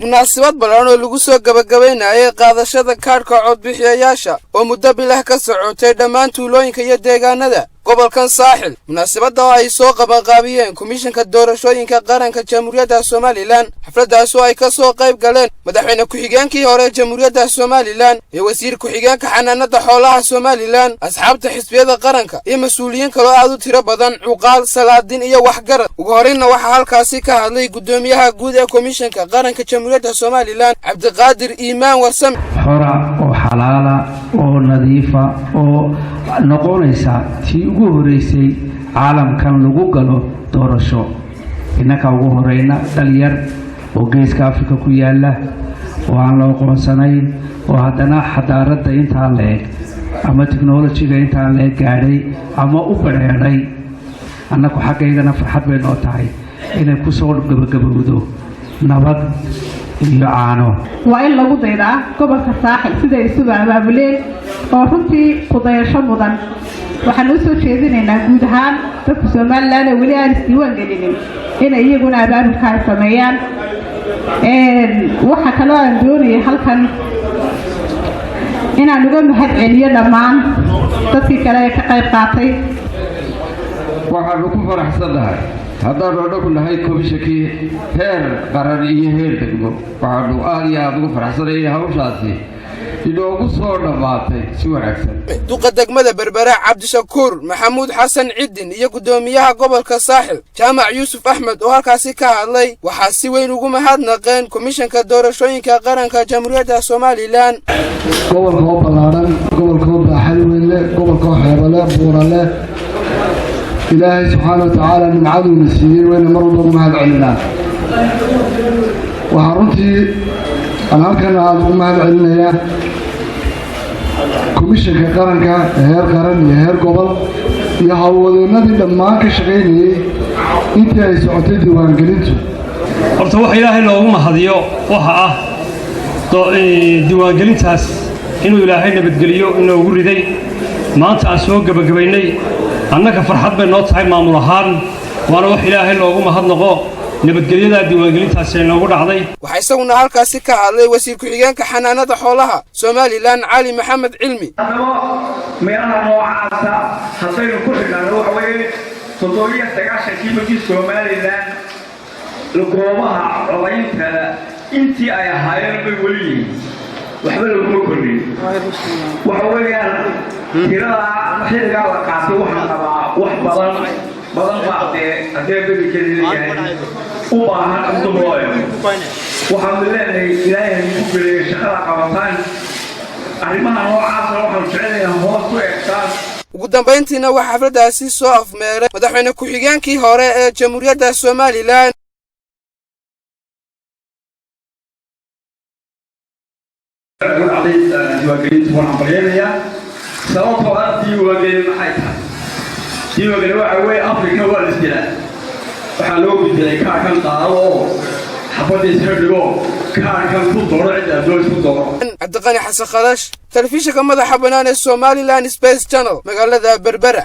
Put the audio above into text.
Munaasabad ballan oo lagu soo gabagabaynayay qaadashada kaadhka codbixiyayaasha oo muddo bilah ka socotay dhammaan tuulooyinka iyo deegaanada gobolkan Saaxil. Munaasabadda oo ay soo qabanqaabiyeen Komishanka Doorashooyinka Qaranka Jamhuuriyadda Somaliland, xafladdaas oo ay ka soo qayb galeen madaxweyne ku-xigeenkii hore Jamhuuriyadda Somaliland iyo wasiir ku-xigeenka xanaanada xoolaha Somaliland, asxaabta xisbiyada qaranka iyo mas-uuliyiin kaloo aad u tiro badan, cuqaal, salaadiin iyo waxgarad. Ugu horreynna waxaa halkaasi ka hadlay guddoomiyaha guud ee Komishanka Qaranka Jamhuuriyadda Somaliland, Cabdiqaadir Iimaan Warsame. Xora oo xalaala oo nadiifa oo noqonaysa tii ugu horeysay caalamkan lagu galo doorasho, innaka ugu horeyna, dhalinyar oo Geeska Afrika ku yaala oo aan la aqoonsanayn oo haddana xadaaradda intaa la-eg ama technology-ga intaa la-eg gaadhay ama u badheedhay. Annaku xaggaygana farxad bay noo tahay inay ku soo gabagabowdo nabad iyo caano. Waa in lagu daydaa gobolka Saaxil siday isugu abaabuleen oo runtii kudayasho mudan. Waxaan u soo jeedinaynaa guud ahaan dadka Somaliland ee weli aan isdiiwaan gelinin inay iyaguna abaabulka ay sameeyaan. Waxaa kaloo aan doonayay halkan inaan uga mahad celiyo dhammaan dadkii kale ee ka qayb qaatay. Waxaanu ku faraxsannahay haddaanu anagu nahay komishankii heer qaran iyo heer degmo. Waxaanu aad iyo aada ugu faraxsanay in hawshaasi inoogu soo dhammaatay si wanaagsan. Duqa degmada Berbera, Cabdishakuur Maxamuud Xasan Ciddin, iyo guddoomiyaha gobolka Saaxil, Jaamac Yuusuf Axmed, oo halkaasi ka hadlay, waxaa si weyn ugu mahadnaqeen Komishanka Doorashooyinka Qaranka Jamhuuriyadda Somaliland. Gobolka oo ballaadhan, gobolka oo baaxad weyn leh, gobolka oo xeebo leh, buura leh, Ilaahay subxaana wa tacaala nimcaduuna siiyey wayna mar walba ugu mahad celinaa. Waxaa runtii aan halkan aada ugu mahad celinayaa Komishanka Qaranka ee heer qaran iyo heer gobol iyo howlwadeennadii dhammaan ka shaqaynayey intii ay socotay diiwaangelintu. Horta waxa Ilaahay loogu mahadiyo waxa ah diiwaangelintaas inuu Ilaahay nabadgeliyo inoogu riday. Maanta aan soo gebagabaynay, annaga farxad bay noo tahay maamul ahaan, waana wax Ilaahay loogu mahadnaqo nabadgelyadaa diiwaangelintaasi ay noogu dhacday. Waxaa isaguna halkaasi ka hadlay wasiir ku-xigeenka xanaanada xoolaha Somaliland, Cali Maxamed Cilmi. Haddaba meelaha noocaasa haddaynu ku xidhnaano, waxa weeye 97-kii markii Somaliland goobaha codaynta intii ay ahaayeen bay weli yihiin, waxba laguma kordhin. Waxa weeyaan tiradaa xilligaa la qaatay waxaan qabaa wax badan badan baa dee haddee bedelkeedi leeyahay u baahan in dub loo eego. Waxaanu leenahay Ilaahay haydinku geleeyo shaqada qabataan. Arrimaha noocaasna waxaanu jecelnayaa hoos ku eegtaan. Ugu dambayntiina waxaa xafladdaasi soo afmeeray madaxweyne ku-xigeenkii hore ee Jamhuuriyadda Somaliland. Diiwaangelintu waan hambalyaynayaa. Sababtoo ah diiwaangelin maxay tahay? Diiwaangelin waxa weeye Afrika waa la isdilaa, waxaa loo bedelay kaarkan qaado oo xabadda iska dhigo, kaarkan ku dooro cidda adoon isku dooro. Cabdiqani Xasan Khalash, telefishinka madaxa bannaan ee Somaliland Space Channel, magaalada Berbera.